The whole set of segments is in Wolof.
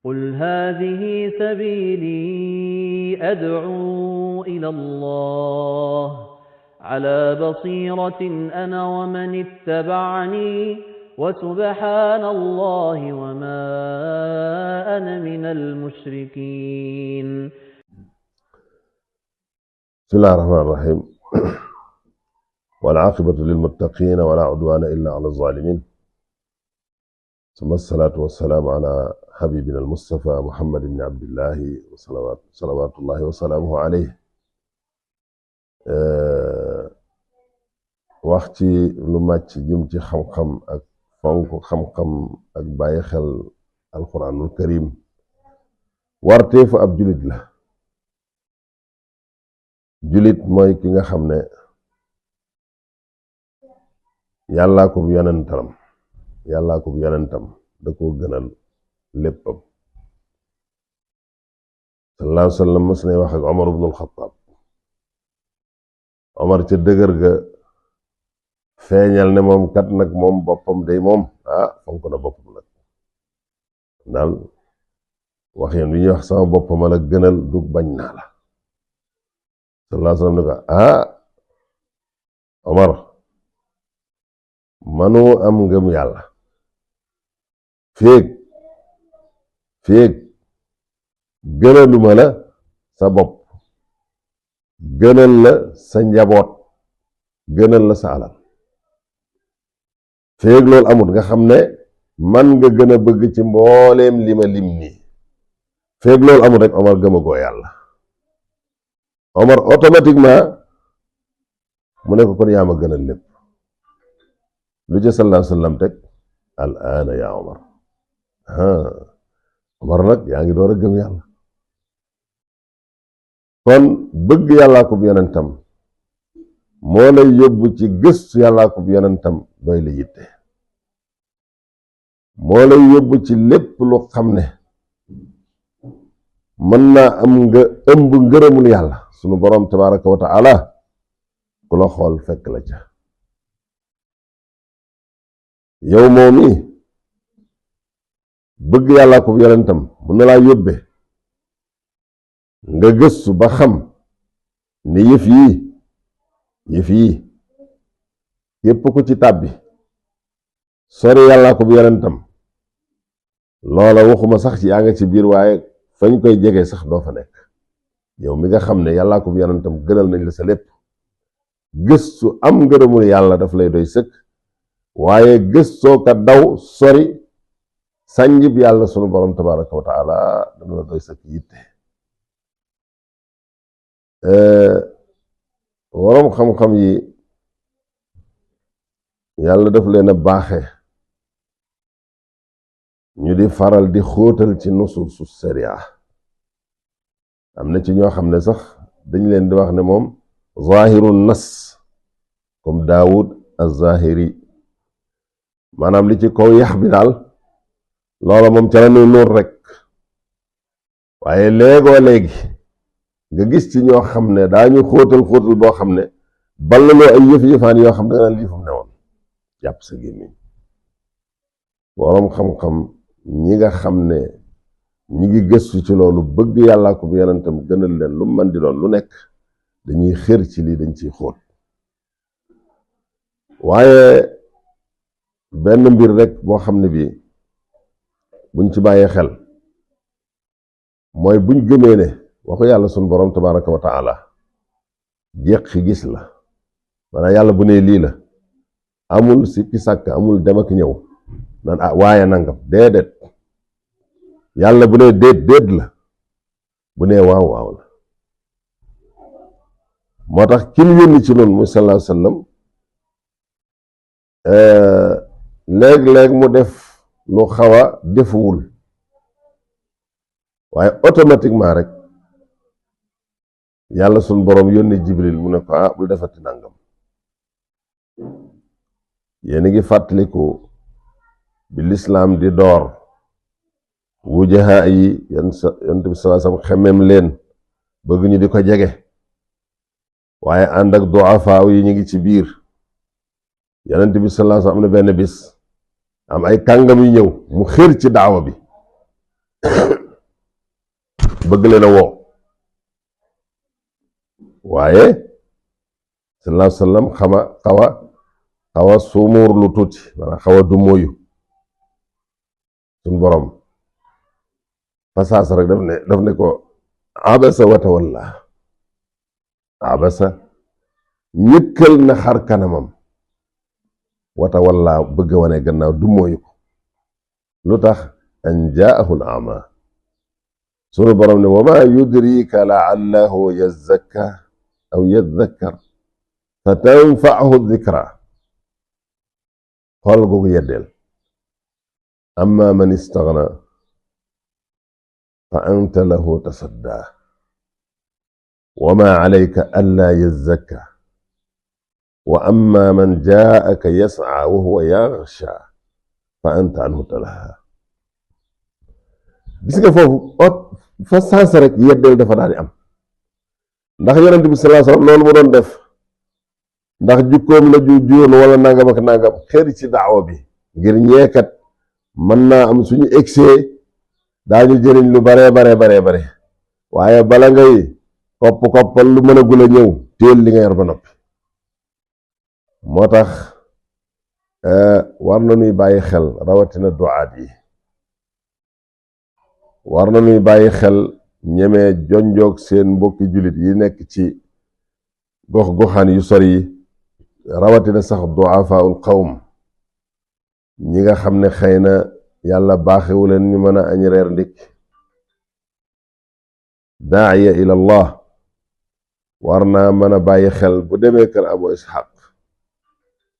قل هذه سبيلي أدعو إلى الله على بصيرة أنا ومن اتبعني وسبحان الله وما أنا من المشركين. بسم الله الرحمن الرحيم. والعاقبة للمتقين ولا عدوان إلا على الظالمين، ثم الصلاة والسلام على حبيبنا المصطفى محمد بن عبد الله صلوات الله وسلامه عليه. wax ci lu màcc jëm ci xam-xam ak fonk xam-xam ak bàyyi xel alquranul karim warteefu ab julit la. julit mooy ki nga xam ne yàllaa ko yonentam da koo gënal léppam. sallallahu alayhi wa sallam mas nay wax ak Omar ibn al-Khattab. Omar ca dëgër ga feeñal ne moom kat nag moom boppam day moom fonk na boppam nag daal wax yéen li ñuy wax sama boppam la gënal du bañ naa la. sallallahu alayhi wa sallam ne ko Omar manoo am ngëm yàlla féeg gënaluma la sa bopp, gënal la sa njaboot, gënal la sa alal. féeg loolu amut nga xam ne man nga gën a bëgg ci mbooleem li ma lim nii, féeg loolu amut rek Omar gëmagoo yàlla. Omar automatiquement mu ne ko kon yaa ma gënal lépp. lu ca sallallahu alayhi wa sallam teg al aana yaa Omar. Omar nag yaa ngi door a gëm yàlla. kon bëgg yàllaa ko bu yonentam moo lay yóbbu ci gëstu yàllaa ko bu yonentam doy la yitte, moo lay yóbbu ci lépp lu xam ne mën naa am nga ëmb ngërëmul yàlla sunu boroom tabaraka wa taala ku la xool fekk la ca. yow moomi bëgg yàllaa ko bu yonentam mën na laa yóbbe nga gëstu ba xam ne yëf yii képp ku ci tàbbi sori yàllaa ko bu yonentam loola waxuma sax ci yaa nga ci biir waaye fañ koy jege sax doo fa nekk. yow mi nga xam ne yàllaa ko bu yonentam gënal nañ la sa lépp, gëstu am ngërëmul yàlla daf lay doy sëkk, waaye gëstoo ka daw sori sànjib yàlla sunu borom tabaraka wa taala dana la doy sëkk yitte. waroom xam-xam yi yàlla daf leen a baaxe ñu di faral di xóotal ci nusuusu sharia. am na ci ñoo xam ne sax dañ leen di wax ne moom zahiru nas comme Daawud az-Zahiri, maanaam li ci kaw yax bi daal loola moom ca la nuy nuur rek. waaye léegoo léegi nga gis ci ñoo xam ne daañu xóotal boo xam ne ballaloo ay yëf-yëfaan yoo xam ne danga naan lii fu mu ne woon jàpp sa gémmiñ. boroom xam-xam ñi nga xam ne ñi ngi gëstu ci loolu bëgg yàllaa ko bu yonentam gënal leen lu man di doon lu nekk dañuy xër ci lii, dañ ciy xóot. waaye benn mbir rek boo xam ne bii buñ ci bàyyee xel mooy buñ gëmee ne waxu yàlla sunu borom tabaraka wa taala jeqi gis la, maanaam yàlla bu ne lii la amul sikki sàkk, amul dem ak ñëw naan waaye nangam, déedéet. yàlla bu ne déet la, bu ne waaw la. moo tax ki mu yónni ci noonu muy sallallahu alayhi wa sallam léeg-léeg mu def lu xaw a defuwul, waaye automatiquement rek yàlla sunu boroom yónni Jibril mu ne ko bul defati nangam. yéen a ngi fàttaliku bi lislaam di door wujaha yi yonent bi sallallahu alayhi wasallam xemem leen bëgg ñu di ko jege, waaye ànd ak du'afa yi ñu ngi ci biir. yonent bi sallallahu alayhi wasallam am na benn bis am ay kàngam yu ñëw mu xër ci daawa bi bëgg leen a woo waaye sallallahu alayhi wa sallam xaw a suumuur lu tuuti maanaam xaw a du mooyu suñ borom fasaas rek daf ne ko abasa wa tawalla abasa ñëkkal na xar kanamam wa tawalla bëgg wane gannaaw du mooyu ko lu tax an jaahu al ama sunu borom ne wa ma yudrika laallahu yazakka aw yadhakkar fa tanfaahu dhikra xool googu yeddeel amma man istaghna fa anta lahu tasadda wa ma alayka alla yazakka wa amma man jaaka yas'a wa huwa yaghsha fa anta anhu talaha gis nga foofu fa saasa rek yeddeel dafa daal di am ndax yonent bi sallallahu alayhi wasallam loolu mu doon def ndax jukkoom la juyoon wala nangam ak nangam xër ci daawa bi ngir ñeekat mën naa am suñu egsee daañu jëriñ lu bare waaye bala ngay koppal lu mën a gula ñëw téel li nga yor ba noppi moo tax war na nuy bàyyi xel rawatina duaat yi war na nuy bàyyi xel ñemee jonjoog seen mbokki jullit yi nekk ci gox-goxaan yu sori yi rawatina sax du'afaul qawm ñi nga xam ne xëy na yàlla baaxewu leen ñu mën a añ reer ndik daaiya ila allah war naa mën a bàyyi xel bu demee kër abu ishaq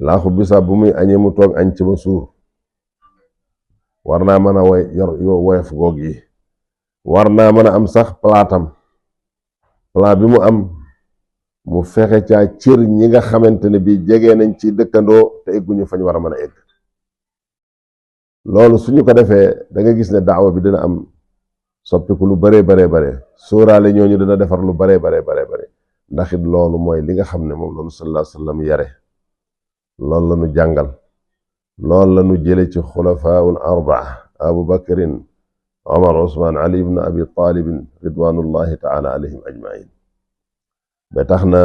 laaxu bisa bu muy añee mu toog añ ci ba suur war naa mën a woyof goog yi war naa mën a am sax palaatam palaat bi mu am mu fexe caa cër ñi nga xamante ne bii jege nañ ci dëkkandoo te egguñu fañ war a mën a egg loolu suñu ko defee da nga gis ne daawa bi dina am soppiku lu bare sóoraale ñooñu dina defar lu bare ndax it loolu mooy li nga xam ne moom lañu sallallahu alayhi wa sallam yare loolu la ñu jàngal loolu la ñu jële ci xulafaa'ul arbaa abu bakrin omar usman ali ibn abi talibin ridwanullahi taala alayhim ajmain ba tax na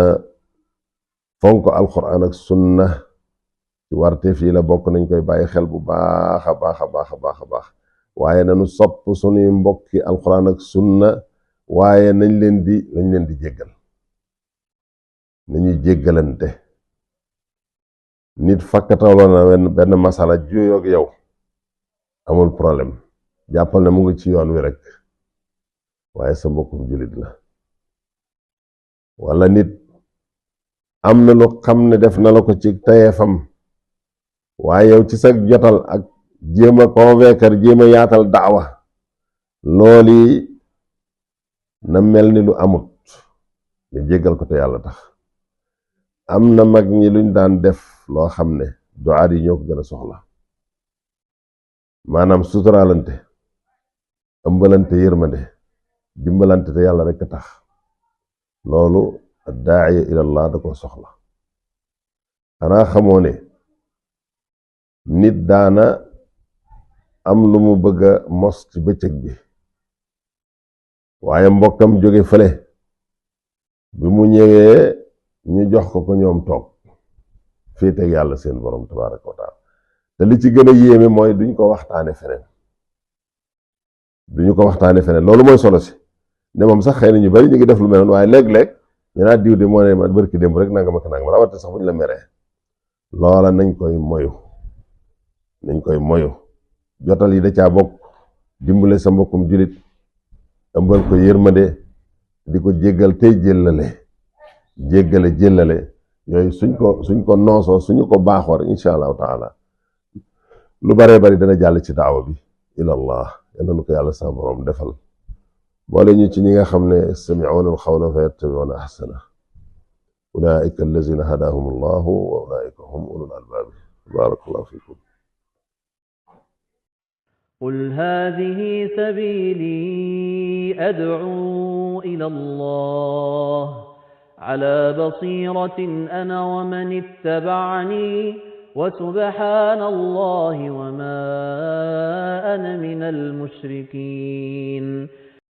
fonk alquran ak sunna ci warte fii la bokk nañ koy bàyyi xel bu baax a baax waaye nañu sopp sunuy mbokki alquran ak sunna waaye nañ leen di jéggal nañuy jéggalante nit fakkatawloo na benn masala juyoog yow amul problème jàppal ne mu ngi ci yoon wi rek waaye sa mbokkum jullit la wala nit am na lu xam ne def na la ko ci tayeefam waaye yow ci sa jotal ak jéem a convaincre jéem a yaatal daawa looli na mel ni lu amut nga jéggal ko te yàlla tax am na mag ñi luñ daan def loo xam ne duaat yi ñoo ko gën a soxla maanaam suturaalante ëmbalante yërmande dimbalante te yàlla rek a tax loolu addaaiya ilallah da ko soxla xanaa xamoo ne nit daana am lu mu bëgg a mos ci bëccëg bi waaye mbokkam jóge fële bi mu ñëwee ñu jox ko ñoom toog féete ak yàlla seen borom tabaraka wa taala te li ci gën a yéeme mooy duñ ko waxtaane feneen loolu mooy solo si ne moom sax xëy na ñu bari ñu ngi def lu mel noonu waaye léeg-léeg ñu naa diw de moo ne ma barki démb rek nangam ak nangam rawate sax bu ñu la meree loola nañ koy moyu jotal yi da caa bokk dimbale sa mbokkum julit ëmbal ko yërmande di ko jéggal tey jéllale yooyu suñ ko noosoo suñu ko baaxoo rek insha allahu taala lu baree bari dana jàll ci daawa bi ilallah yal na nu ko yàlla sa borom defal boole ñu ci ñi nga xam ne yastami'una al-qawla fa yattabi'una ahsana ulaika allazina hadahum allahu wa ulaika hum ulul albab barakallahu fikum قل هذه سبيلي أدعو إلى الله على بصيرة أنا ومن اتبعني وسبحان الله وما أنا من المشركين